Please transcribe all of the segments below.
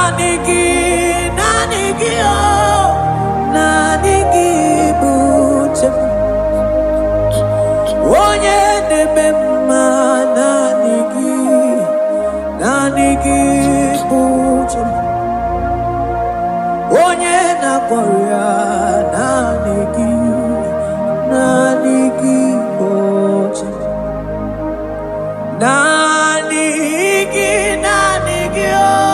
Naanị gị, naanị gị, oh, naanị gị bụ chi m. Onye na-eme mma, naanị gị, naanị gị bụ chi m. Onye na-agwọ ọrịa, naanị gị, naanị gị bụ chi m. Naanị gị, naanị gị, oh.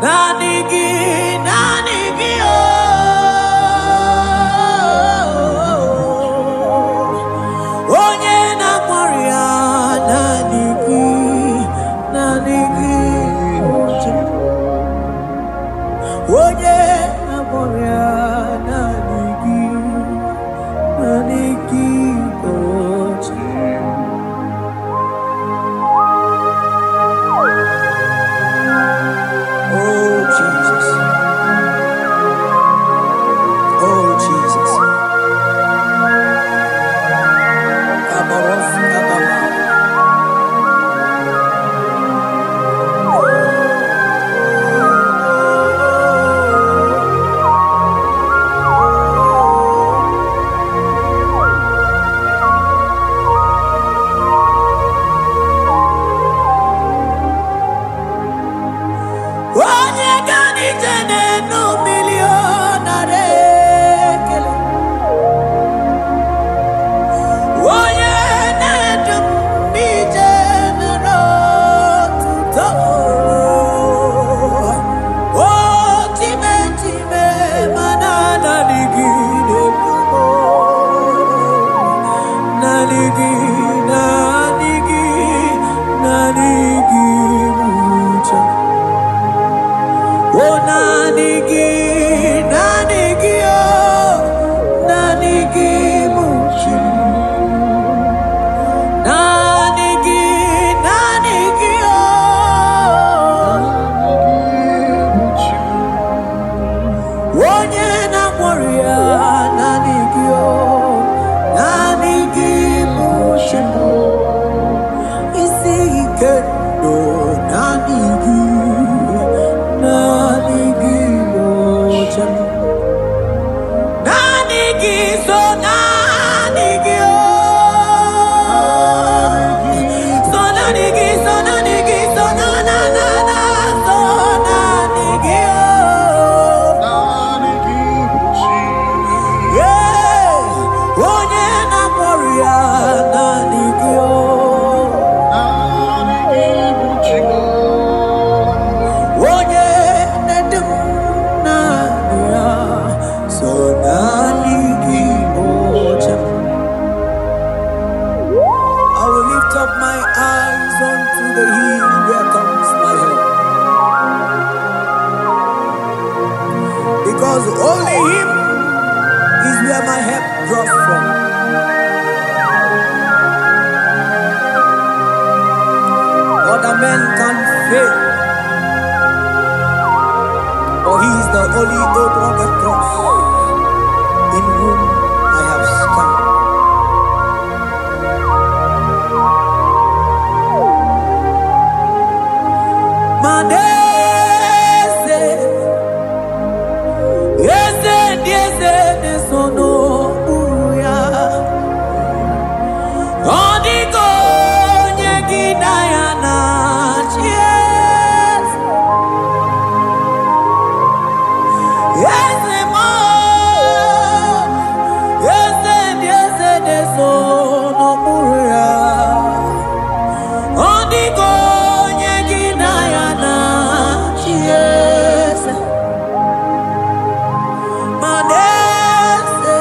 Naanị gị, naanị gị, oh. Onye na-agwọ ọrịa, naanị gị, naanị gị bụ chi m. Onye na-agwọ ọrịa, naanị gị, naanị gị bụ chi m. Oh Jesus, oh Jesus. Kabaros kabala. Onye ga n'ije n'enu mmiri ọ nara ekele. Onye na-edu m n'ije nara otuto. O time time mana naanị gị na-edu m. Naanị gị, naanị gị, naanị gị bụ chi m. Oh, naanị gị, naanị gị, oh, naanị gị bụ chi m. Naanị gị, naanị gị, oh, onye na-agwọ ọrịa, naanị gị, oh, naanị gị bụ chi m. Isi ike ndụ, naanị gị, naanị gị bụ chi m. Naanị gị so, naanị gị, oh, so naanị gị, so naanị gị, so na na na na so naanị gị, oh. Yeah, onye na-agwọ ọrịa, naanị gị, oh. Onye na-edu m, naanị ya so, naanị gị bụ chi m. I will lift up my eyes unto the hill, where comes my help. Because only Him is where my help draws from. Other men can fail, but He is the only old rugged cross in whom I have stand. Manese, eze ndị eze na-eso n'okpuru ya. Ọ dịghị onye gị na ya na-achị eze. Eze m, eze ndị eze na-eso n'okpuru ya. Ọ dịghị onye gị na ya na-achị eze. Ma n'eze,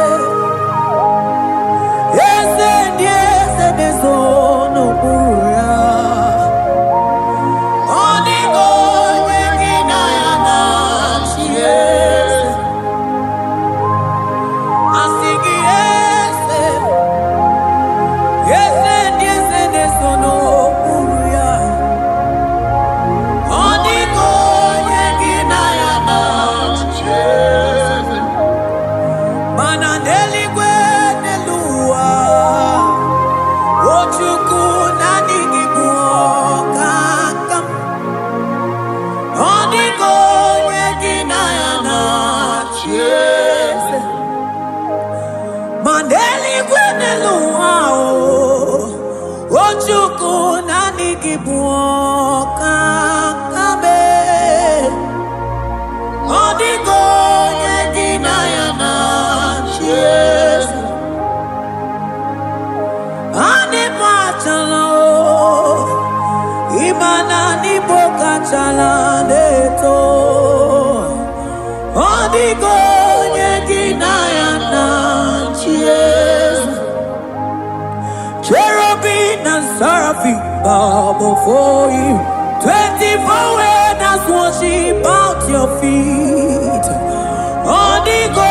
eze ndị eze na-eso n'okpuru ya. Ọ dịghị onye gị na ya na-achị eze. Asị gị eze, eze ndị eze na-eso n'okpuru ya. bụ ọkaka mee. Ọ dịghị onye gị na ya na-achị eze. Anịmụ achala o, ịma na n'Igbo kachala na-eto. Ọ dịghị onye gị na ya na-achị eze. Cherubim and seraphim bow before you. 24 elders worship at your feet. Ọ dịghị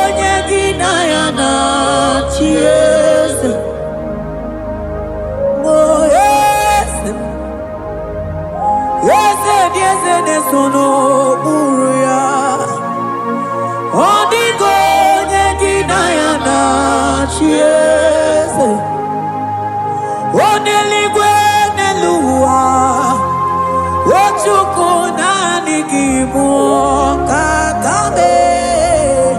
onye gị na ya na-achị eze. Oh, eze, eze dị eze na-eso n'okpuru ya. Ọ dịghị onye gị na ya na-achị eze. Onye eluigwe n'elu ụwa, o Chukwu, naanị gị bụ ọkaka mee.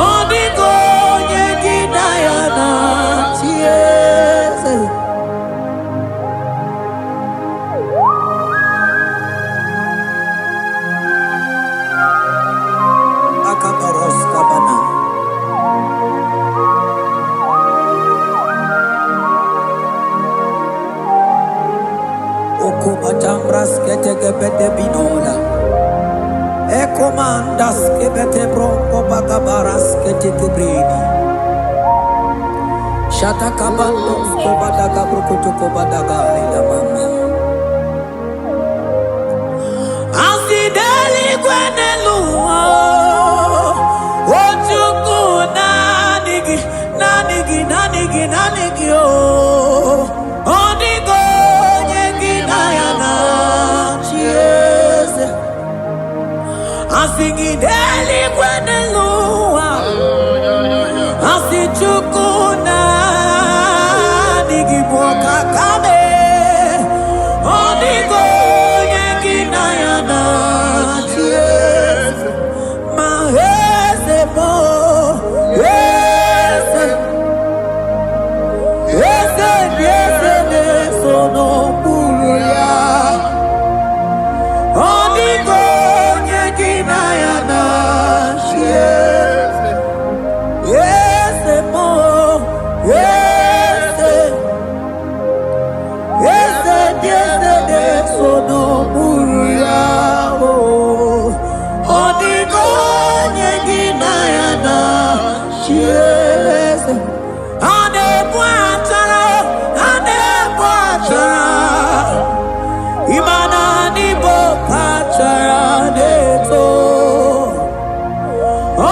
Ọ dịghị onye gị na ya na-achị eze. Akabaros kabana. Okumatambras ketekebete binola. Ekomandas kebete bronco bagabaras ketekebredi. Shatakabandos kobadaga brukutu kobadaga ila mama. Asị n'eluigwe n'elu ụwa, o Chukwu, naanị gị, naanị gị, naanị gị, naanị gị o. Ọ dịghị onye gị na ya na-achị eze. Asị gị n'eluigwe n'elu ụwa, asị Chukwu, naanị gị bụ ọkaka mee. Ọ dịghị onye gị na ya na-achị eze. Ma eze bụ eze, eze dị eze na-eso n'okpuru ya. Ọ dịghị onye gị na ya na-achị eze. Eze mụ, eze, eze dị eze na-eso n'okpuru ya o. Ọ dịghị onye gị na ya na-achị eze. A na-ebu achara, a na-ebu achara. Ịma na n'Igbo kachara na-eto.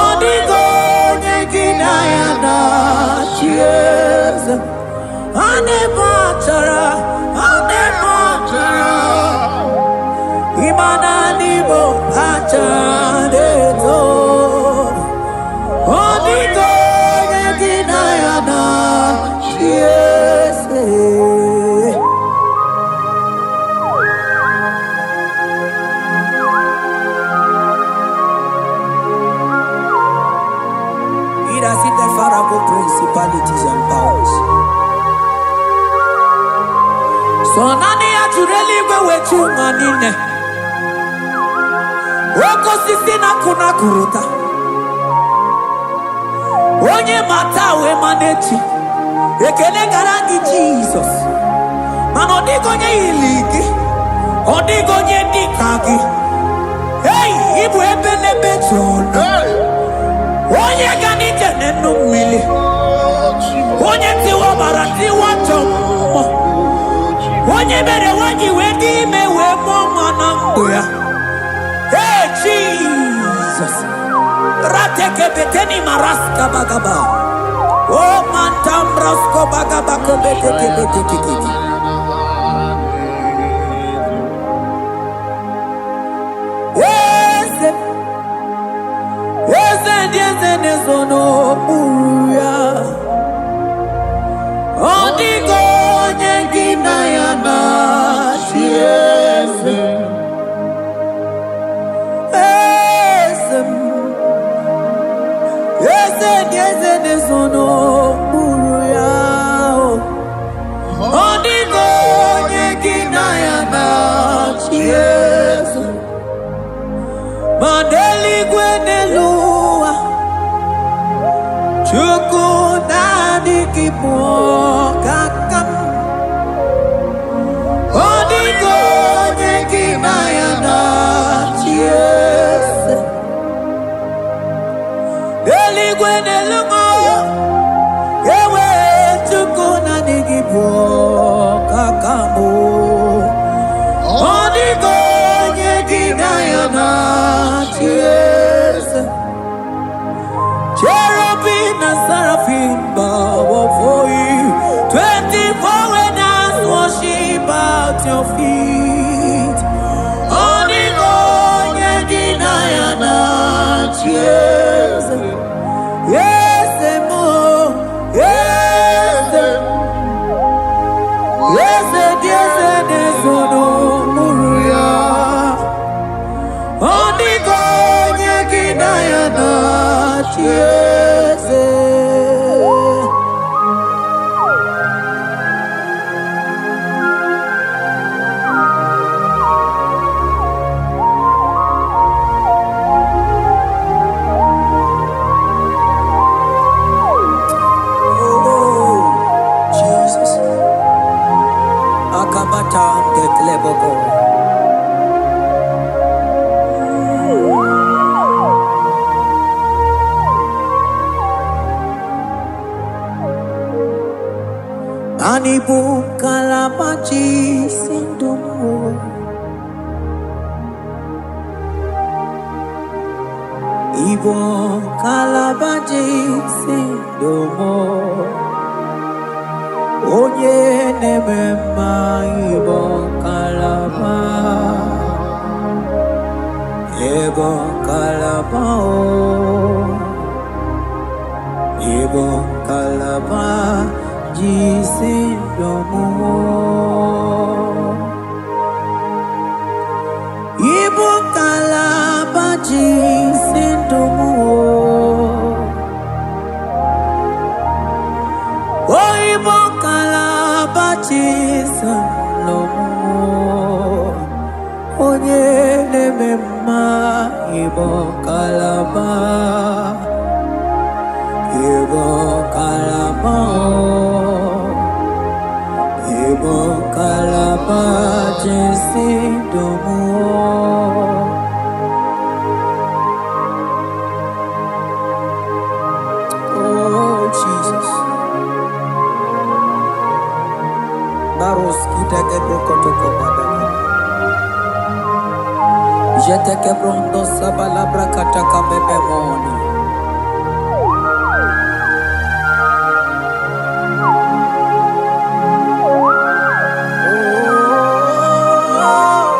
Ọ dịghị onye gị na ya na-achị eze. A na-ebu achara, a na-ebu achara. Ịma na n'Igbo kachara na-eto. Ọ dịghị onye gị na ya na-achị eze. He that sitteth far above principalities and powers. So naanị ya jụrụ eluigwe wee ju ụwa niile. Oke osisi na-akụ na-akụrụta. Onye ma taa wee ma n'echi. Ekele gara gị, Jizọs. Mana ọ dịghị onye yiri gị. Ọ dịghị onye dị ka gị. Ei, ịbụ ebe n'ebe jụrụ. Onye ga n'ije n'enu mmiri. Onye tiwa ọbara tiwa chọ mmụọ. Onye mere nwaanyị wee dị ime wee mụọ nwa na ndụ ya. Hey, Jesus. Ratekebeteni maraska bagaba. O mantambrasko bagaba kobetekebetekekeke. Eze, eze ndị eze na-ezo n'okpuru ya. Ọ dịghị onye gị na ya na-achị eze. Eze m, eze ndị eze na-ezo n'okpuru ya. Ọ dịghị onye gị na gị bụ ọkaka m. Ọ dịghị onye gị na ya na-achị eze. Eluigwe n'elu m, ewe Chukwu, naanị gị bụ ọkaka m. Ọ dịghị onye gị na ya na-achị eze. Cherubim and seraphim bow before you. 24 elders worship at your feet. Ọ dịghị onye gị na ya na-achị eze. Eze m, eze m, eze dị eze na-ezo n'okpuru ya. Ọ dịghị onye gị na ya na-achị eze. Oh, Jesus. Akabata ndekleboko. Anyị bụ nkalaba ji si ndụ m o. Ịbụ nkalaba ji si ndụ m o. Onye na-eme mma, ịbụ nkalaba. Ịbụ nkalaba o. Ịbụ nkalaba ji si ndụ m o. Ịbụ nkalaba ji si ndụ m o. O ịbụ nkalaba ji si ndụ m o. Onye na-eme mma, ịbụ nkalaba. Ịbụ nkalaba o. Ịbụ nkalaba ji si ndụ m o. Oh, Jesus. Baros kita kebrokotoko badaka. Jete kebrondo sabala brakataka bebemoni. Oh,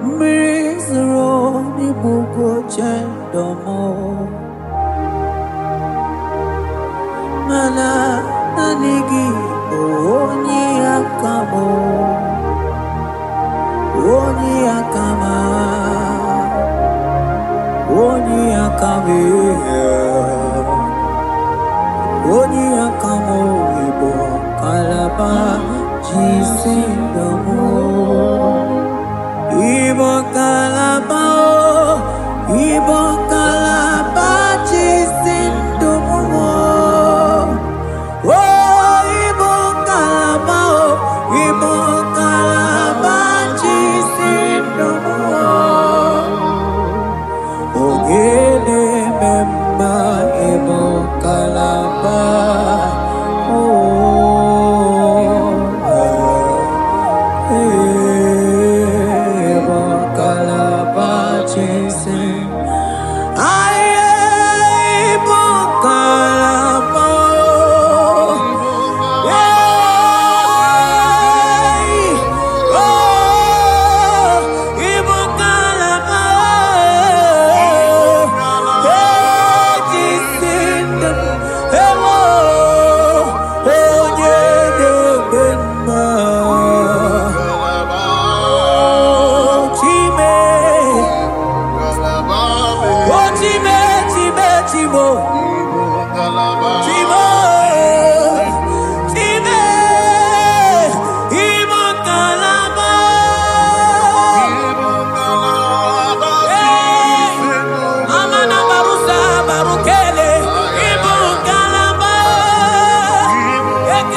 mmiri zoro n'igbugo chendomo, mana naanị gị bụ onye aka m, onye aka m, onye aka m ihe, onye aka m. Igbo kalaba ji si ndụ m. Igbo kalaba o, Igbo.